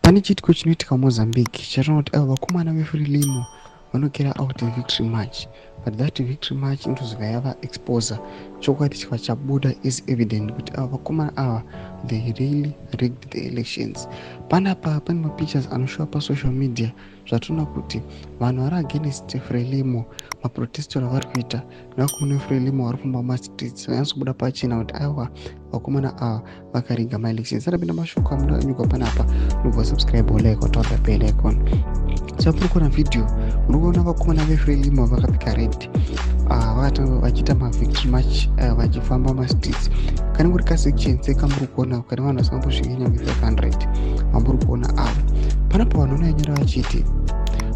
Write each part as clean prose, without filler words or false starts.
Pane chiitiko chinoitika muMozambique chatinoona kuti avo vakomana veFrelimo vanokera out victory march, but that victory march inotozobva yava exposer. Chokwadi chikva chabuda is evident kuti ava vakomana ava, they really rigged the elections. Panapa pane mapictures anoshowa pasocial media zvatinoona kuti vanhu vari against Frelimo, maprotestor avari kuita nevakomana veFrelimo vari kufamba mumastreets, vanyatsobuda pachena kuti aiwa, vakomana ava vakariga maelections. Sarapinda mashoko amunonyigwa panapa, unobva subscribe, like, wataura bell icon. So muri kuona video, muri kuona vakomana veFrelimo vakapfeka red, vakatanga vachiita mavictory march, vachifamba mastreets. Kane kuri kasection sekamuri kuona kane vanhu vasingambosviki nyange 500 vamuri kuona avo panapa. Vanhu vanonyora vachiti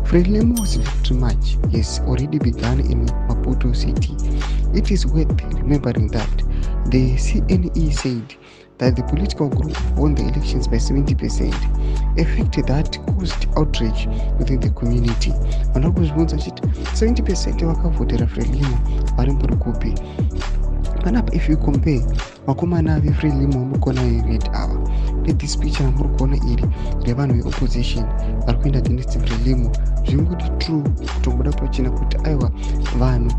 Frelimo's victory march has already begun in Maputo city. It is worth remembering that the CNE said that the political group won the elections by 70%, a fact that caused outrage within the community. Vanhu vari kuzvibvunza vachiti 70% vakavhotera Frelimo vari mburi kupi? Panapa if you compare vakomana veFrelimo vamuri kuona red ava nethis picture ramuri kuona iri revanhu veopposition vari kuenda against Frelimo, zvingoti true kutongobuda pachena kuti aiwa, vanhu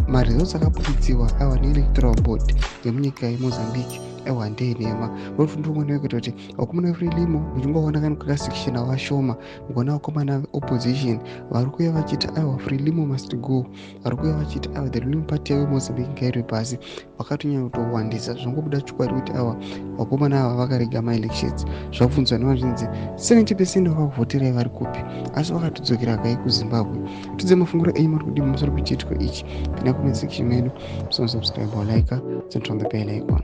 maresults akabuditsiwa aiwa neelectoral board yemunyika yeMozambique aiwa ndeenhema. Nofundiumwe wekuita kuti vakomana veFrelimo muchingoona kani kakasection vashoma, mukuona vakomana veopposition vari kuuya vachiti aiwa, Frelimo must go, vari kuuya vachiti aiwa, the ruling party yavemozambique ngairwe pasi, vakatonyanya kutowandisa. Zvangobuda chokwadi kuti aiwa, vakomana ava vakariga maelections. Zvabvunzwa nevazvinzi 70% vakavhoterai vari kupi? Asi vakatodzokera kai kuZimbabwe. Tudze mafunguro enyu, muri kudii pamusoro pechiitiko ichi? Pinda comment section medu, musubscribe, like, turn on the bell icon.